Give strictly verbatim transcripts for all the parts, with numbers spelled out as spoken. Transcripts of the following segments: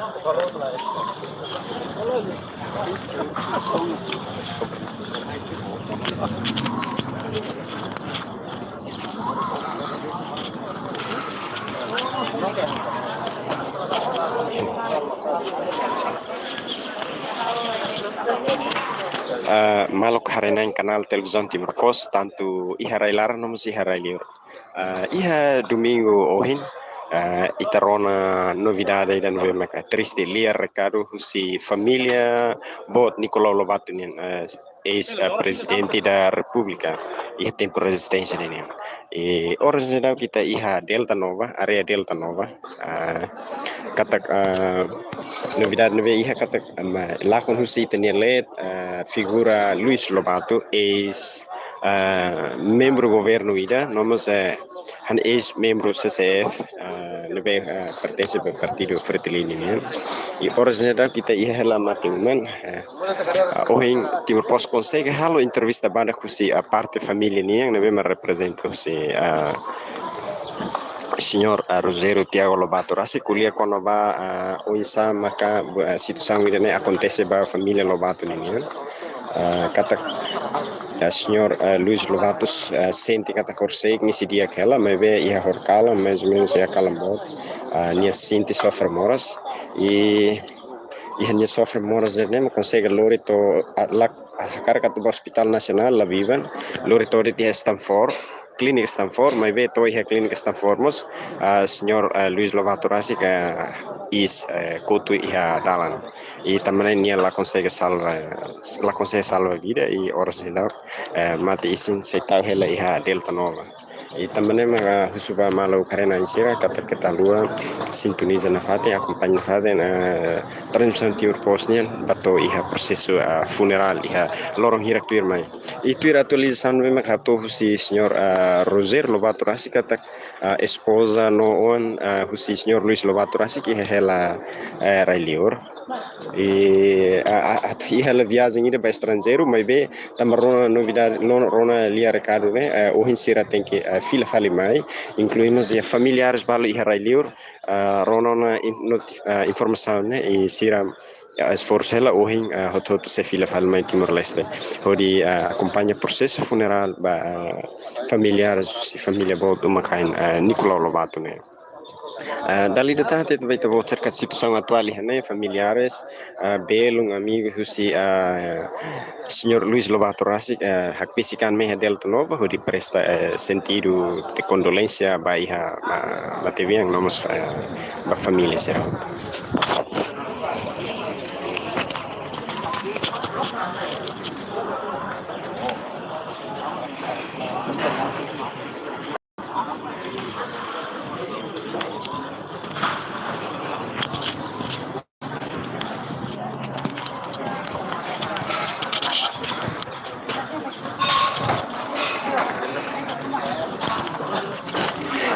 Ah, maluk haree-na'in kanál televizaun Timor Post, tantu iha rai-laran no mós iha rai-liur. Ah, iha domingu ohin, ah, ita rona novidade ida ne'ebé maka triste, lia rekadu husi família boot Nicolau Lobato nian, ah, eis, ah, prezidente da Repúblika iha tempu rezisténsia nian. I oras ne'e daudaun ita iha Delta Nova, área Delta Nova. Ah, katak, ah, novidade ne'ebé iha katak, ah, ma-, lakon husi ita-nia leet, ah, figura Luis Lobato, eis, ah, membru governu ida, no mós, eh, hanesan eis membru C C F, ah, ne'ebé, ah, pertense ba partidu Fretilin nian. I oras ne'e daudaun ita iha hela mate-uman, eh, ah, ohin Timor Post konsege halo entrevista badak husi, ah, parte família nian ne'ebé mak reprezenta husi, ah, señór, ah, Rogério Tiago Lobato rasik, ko'alia kona-ba, ah, oinsá maka, ah, situasaun ida-ne'e akontese ba família Lobato nian. Ah, katak, ah, señór, ah, Luis Lobato, ah, sente katak horisehik nia sei di'ak hela, maibé iha horikalan, mais ou menus iha kalan boot, ah, nia sente sofre moras. I iha nia sofre moras ne'e mak konsege lori to'o, ah, la, ah, hakarak atu ba Hospital Nasionál, la biban, lori to'o de'it iha Stanford, Klínika Stanford, maibé to'o iha Klínika Stanford mós, ah, señór, ah, Luis Lobato rasik, ah, iis, eh, kotu iha dalan. I tanba ne'e nia la konsege salva, la konsege salva vida, i oras ne'e daudaun, eh, mate isin sei tau hela iha Delta Nova. I tanba ne'e mak, ah, husu ba maluk haree-na'in sira katak keta haluha sintoniza nafatin, akompaña nafatin, eh, transmisaun Timor Post nian ba to'o iha prosesu, ah, funerál iha loron hirak tuirmai. I tuir atualizasaun ne'ebé mak hato'o husi señór, ah, Rogério Lobato rasik katak, ah, espoza no oan, ah, husi señór Luis Lobato rasik iha hela, eh, rai-liur. I, ah, ah, ah, iha hela viajen ida ba estranjeiru, maibé tanba rona novidade, no, rona lia rekadu ne'e, eh, ohin sira tenke, eh, fila fali mai, inklui mós iha familiares balu iha rai-liur, ah, rona ona in-, noti-, ah, informasaun ne'e, i sira, ah, esforsu hela ohin, ah, hotu-hotu sei fila fali mai Timor-Leste hodi, ah, akompaña prosesu funerál ba, ah, familiares, husi família boot uma-kain, ah, Nicolau Lobato ne'e. Ah, dala ida tan ita bá ita-boot serka situasaun atuál iha ne'e, familiares, ah, belun, amigu husi, ah, señór Luis Lobato rasik, ah, hakbesik an mai iha Delta Nova hodi presta, eh, sentidu de kondolénsia ba iha, ah, matebian no mós, eh, ba família sira.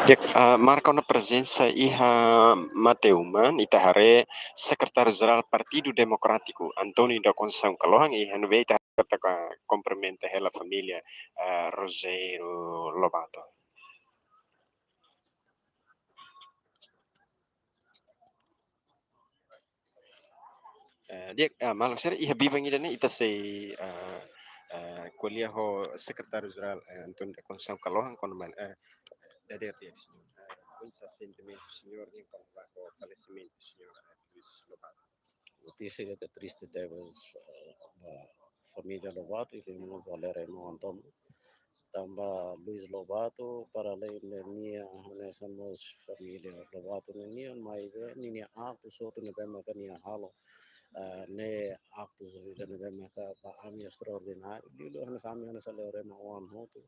Di'ak, ah, marka ona prezensa iha mate-uman, ita haree Sekretáriu Jerál Partidu Demokrátiku, António da Conceição Kalohan, i iha ne'ebé ita haree katak kumprimenta hela família, ah, Rogério Lobato. Eh, di'ak, ah, maluk sira, iha biban ida-ne'e ita sei, ah, ah, ko'alia ho Sekretáriu Jerál, eh, António da Conceição Kalohan, kona-ba, eh, dadeer di'ak, señór. Eh, oinsá sentimentu señór nian kona-ba falesimentu señór, eh, Luis Lobato? Notísia ida ke triste tebes, eh, ba família Lobato, i liuliu ba lia rema oan tomak. Tanba Luis Lobato, para além de nia, hanesan mós família Lobato ne'e nian, maibé ninia aktus hotu ne'ebé maka nia halo, eh, ne'e aktus ida ne'ebé maka ba ami estraordináriu. Liuliu hanesan ami hanesan lia rema oan hotu,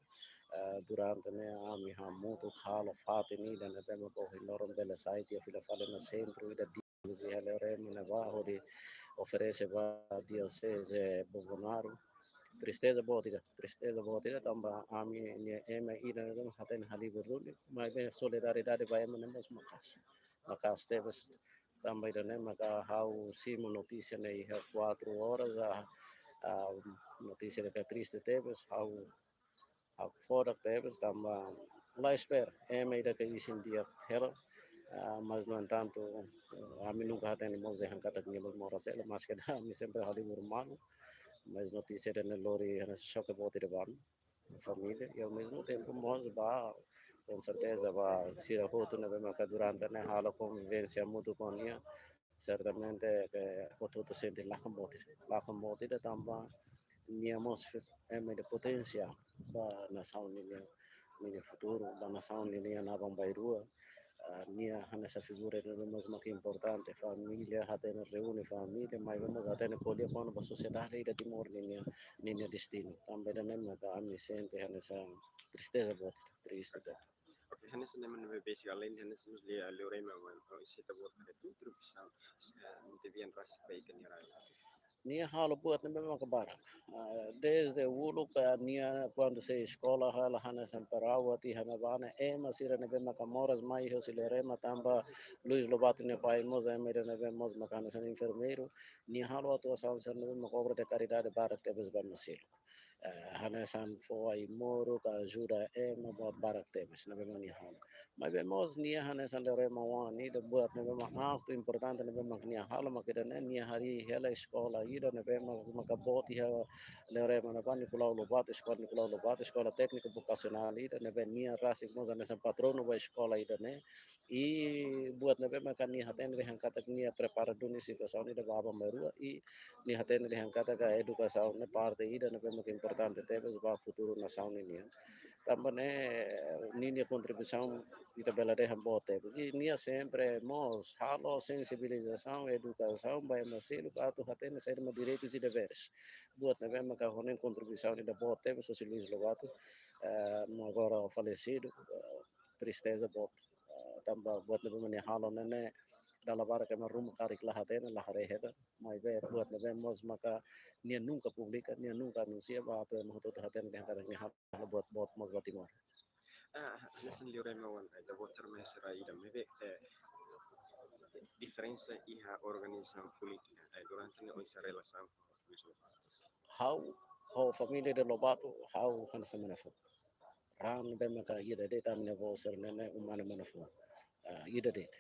eh, durante ne'e ami hamutuk halo fatin ida ne'ebé maka ohin loron bele sai tiha fila fali ona sentru ida di iha lia rema ne'ebá hodi oferese ba dioseze Bobonaro. Tristeza boot ida, tristeza boot ida, tanba ami-nia ema ida ne'ebé hatene halibur duni, maibé solidariedade ba ema ne'e mós maka'as. Maka'as tebes, tanba ida-ne'e maka ha'u simu notísia ne'e iha kuatru oras, ah, ah, notísia ne'e ke triste tebes, ha'u hakfodak tebes tanba la espera ema ida ke isin di'ak hela, Ah, mas, no entantu, eh, ami nunka hatene mós dehan katak nia mós moras hela, maske ami sempre halibur malu, mas notísia ida-ne'e lori hanesan xoke boot ida ba ami, família, i ao mesmo tempo mós ba, com certeza, ba sira hotu ne'ebé maka durante ne'e halo konvivénsia hamutuk ho nia, certamente ke hotu-hotu sente lakon boot ida, lakon boot ida tanba nia mós fe-, ema ida potensiál ba nasaun ninia, ninia futuru, ba nasaun ninia aban-bainrua. Ah, nia hanesan figura ida ne'ebé mós maka importante, família, hatene reúne família, maibé mós hatene ko'alia kona-ba sosiedade ida Timor ninia, ninia destinu. Tanba ida-ne'e maka ami sente hanesan tristeza boot, triste boot. Oke, hanesan ne'e mak ne'ebé besik, além de hanesan mós Liu, Liu Rema wan, oh, isi ita-boot nia kontribuisaun, eh, ita-boot rasik ba ita-nia rai. Nia halo buat ne'ebé maka barak. Ah, desde uluk, ah, nia kuandu sei eskola hela hanesan perawat iha ne'ebá ne'e, ema sira ne'ebé maka moras mai hosi Liu Rema tanba Luis Lobato nia pai mós ema ida ne'ebé mós maka hanesan enfermeiru, nia halo atuasaun sira ne'ebé maka obra de karidade barak tebes ba ema seluk. Eh, hanesan fó ai-moruk, ajuda ema, buat barak tebes ne'ebé mak nia halo. Maibé mós nia hanesan Liu Rema wan ida buat ne'ebé mak atu importante ne'ebé mak nia halo mak ida-ne'e, nia harii hela eskola ida ne'ebé mak, maka boot iha Liu Rema ne'ebá, Nicolau Lobato, Eskola Nicolau Lobato, eskola tékniku vokasionál ida ne'ebé nia rasik mós hanesan patronu ba eskola ida-ne'e. I buat ne'ebé maka nia hatene dehan katak nia prepara duni situasaun ida ba aban-bainrua, i nia hatene dehan katak edukasaun ne'e parte ida ne'ebé maka importante tebes ba futuru nasaun ninian. Tanba ne'e ninia kontribuisaun ita bele dehan boot tebes. I nia sempre mós halo sensibilizasaun, edukasaun ba ema seluk atu hatene saida mak direitus i deveres. Buat ne'ebé maka ho nia kontribuisaun ida boot tebes hosi Luis Lobato, eh, mak agora falesidu, eh, tristeza boot. Eh, tanba buat ne'ebé mak nia halo ne'e, dala barak ema ruma karik la hatene, la haree hetan. Maibé buat ne'ebé mós maka nia nunka publika, nia nunka anunsia ba atu ema hotu-hotu hatene dehan katak nia halo buat boot mós ba Timor. Ah, hanesan Liu Rema wan, eh, ita-boot sira mai sira ida, maibé, eh, diferensa iha organizasaun polítika, eh, durante ne'e oinsá relasaun ho Luis Lobato? Ha'u, ho família de Lobato, ha'u hanesan mana foun. Ran ne'ebé maka ida de'it ami-nia avó sira-ne'e, ne'e uma ne'e mana foun. Ah, ida de'it.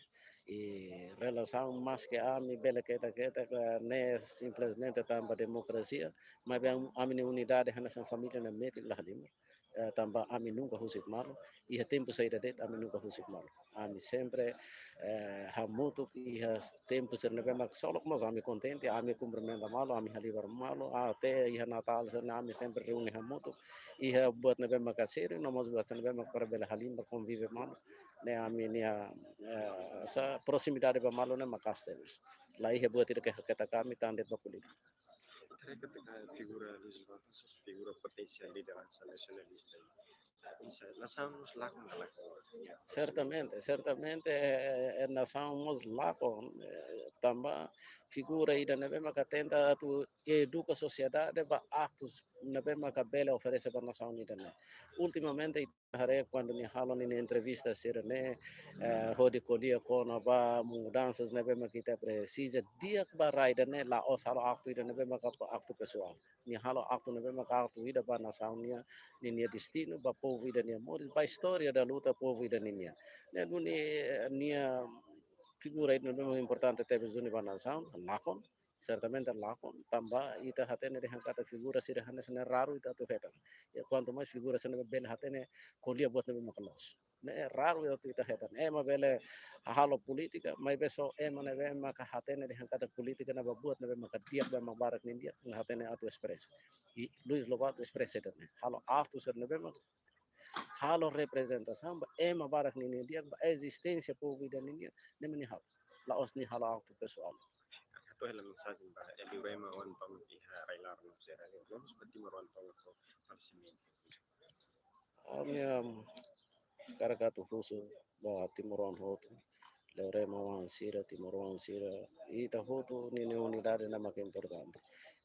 I relasaun maske ami bele ketak-ketak, ne'e simplesmente tanba demokrasia, maibé ami-nia unidade hanesan família ne'e metin la halimar. Eh, tanba ami nunka husik malu, iha tempu saida de'it ami nunka husik malu. Ami sempre, eh, hamutuk iha tempu sira ne'ebé mak ksolok mós ami kontente, ami kumprimenta malu, ami halimar malu, até iha Natál sira-ne'e ami sempre reúne hamutuk, iha buat ne'ebé maka sériu, no mós buat sira ne'ebé mak para bele halimar konvive malu, ne'e ami-nia, eh, hanesan proximidade ba malu ne'e maka'as tebes. La iha buat ida ke haketak ami tan de'it ba polítika. Ita haree katak figura Luis Lobato hanesan figura potensiál lideransa nasionalista. Ita, nasaun mós lakon ka lae? Ya. Certamente, certamente, eh, nasaun mós lakon, eh, tanba figura ida ne'ebé maka tenta atu eduka sosiedade ba aktus ne'ebé maka bele oferese ba nasaun ida-ne'e. Ultimamente, haree kuandu nia halo ninia entrevista sira-ne'e, eh, hodi ko'alia kona-ba mudansa ne'ebé maka ita presiza, di'ak ba rai ida-ne'e, la'ós halo aktu ida ne'ebé maka aktu pesoál. Nia halo aktu ne'ebé maka aktu ida ba nasaun nian, ninia destinu, ba povu ida nia moris, ba istória da luta povu ida ninian. Ne'e duni, eh, nia figura ida ne'ebé maka importante tebes duni ba nasaun, lakon, certamente lakon, tanba ita hatene dehan katak figura sira hanesan ne'e raru ita atu hetan. Ya, kuantu mais figura sira ne'ebé bele hatene ko'alia buat ne'ebé maka loos. Ne'e raru ita atu ita hetan. Ema bele halo polítika, maibé só ema ne'ebé maka hatene dehan katak polítika ne'e ba buat ne'ebé maka di'ak, ba ema barak nia di'ak, mak hatene atu espresa. I Luis Lobato espresa ida-ne'e. Halo aktu sira ne'ebé maka halo reprezentasaun ba ema barak ninia di'ak, ba ezisténsia povu ida ninian, ne'e mak nia halo. La'ós nia halo aktu pesoál. Atu hela mensajen ba Liu Rema wan tomak iha rai-laran sira, no mós ba timoroan tomak ho falesimentu. Ami, am, hakarak atu husu ba timoroan hotu, Liu Rema wan sira, timoroan sira, ita hotu ninia unidade ne'e maka importante.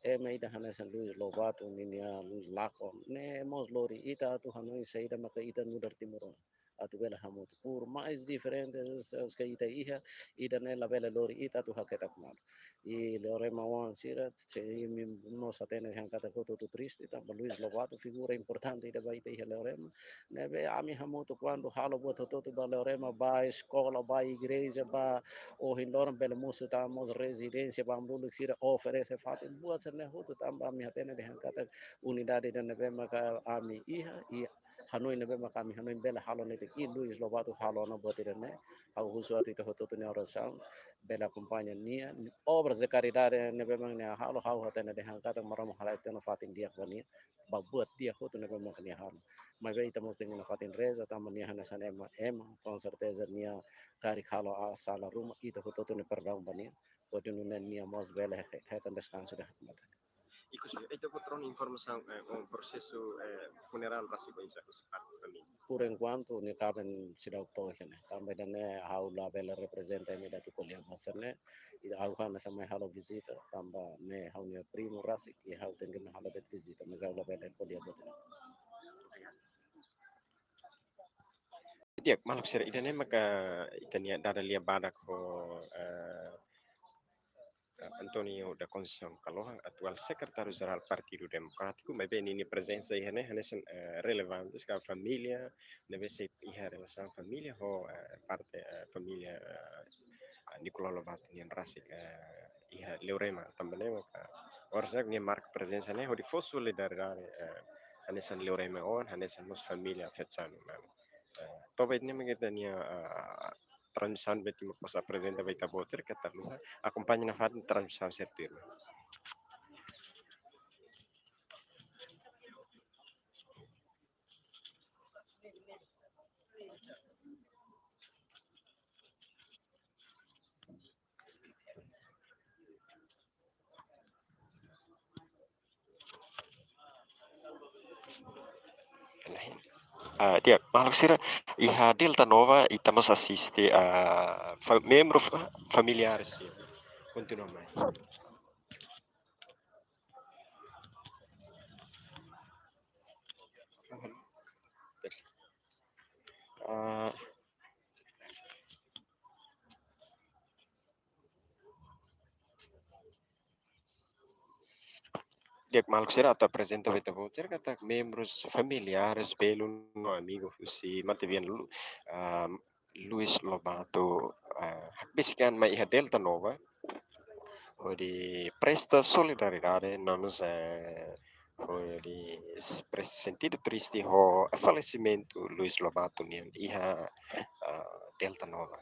Ema ida hanesan Luis Lobato ninia lakon ne'e mós lori ita atu hanoin saida maka ita nu'udar timoroan. atu bele hamutuk. Por mais diferentes ke ita iha, ida-ne'e labele lori ita atu haketak malu. I Leorema oan sira, se imi mós hatene dehan katak hotu-hotu triste, tanba Luis Lobato figura importante ida ba ita iha Leorema. Ne'ebé ami hamutuk kuandu halo buat hotu-hotu ba Leorema, ba eskola, ba igreja, ba ohin loron bele mosu tan mós rezidénsia ba maluk sira, oferese fatin, buat sira-ne'e hotu tanba ami hatene dehan katak unidade ida ne'ebé maka ami iha, i hanoin ne'ebé maka ami hanoin bele halo netik i Luis Lobato halo ona buat ida-ne'e. Ha'u husu atu ita hotu-hotu nia orasaun, bele akompaña nia. Obras de karidade ne'ebé mak nia halo, ha'u hatene dehan katak Maromak halai tiha ona fatin di'ak ba nia, ba buat di'ak hotu ne'ebé mak nia halo. Maibé ita mós tenke iha fatin reza, tanba nia hanesan ema, ema, com certeza nia karik halo sala ruma, ita hotu-hotu nia perdaun ba nia. Hodi nune'e nia mós bele he-, hetan deskansu dahaat matan. Ikus, ita-boot rona informasaun, eh, o prosesu, eh, funerál rasik oinsá husi parte família? Por enkuantu, nia kaben seidauk to'o iha ne'e. Tanba ida-ne'e ha'u labele reprezenta ema ida atu ko'alia buat sira-ne'e. I ha'u hanesan mai halo vizita, tanba ne'e ha'u-nia primu rasik, i ha'u tenke mai halo de'it vizita, mas ha'u labele ko'alia buat ne'e. Di'ak, maluk sira, ida-ne'e maka ita-nia dada lia badak ho, eh, António da Conceição Kalohan, atuál Sekretáriu Jerál Partidu Demokrátiku, maibé ninia prezensa iha ne'e hanesan, eh, relevante, se ka família, ne'ebé sei iha relasaun família ho, eh, parte, eh, família, eh, Nicolau Lobato nian rasik, eh, iha Leorema, tanba ne'e maka oras ne'e nia marka prezensa ne'e hodi fó solidariedade, eh, hanesan Leorema oan, hanesan mós família Fetsanu nian. Eh, to'o ba ida-ne'e maka ita-nia, eh, transmisaun ba ita mós aprezenta ba ita-boot sira, keta haluha akompaña nafatin transmisaun sira tuirmai. Ah, di'ak, maluk sira, iha Delta Nova, ita mós asiste, ah, fa-, membru fa-, familiares sira. Kontinua mai. Ah, di'ak, maluk sira, atu aprezenta ba ita-boot sira katak membrus familiares, belun no amigu husi matebian Lu-, ah, Luis Lobato, ah, hakbesik an mai iha Delta Nova hodi presta solidariedade, no mós, eh, hodi s-, pres-, sentidu triste ho falesimentu Luis Lobato nian iha, ah, Delta Nova.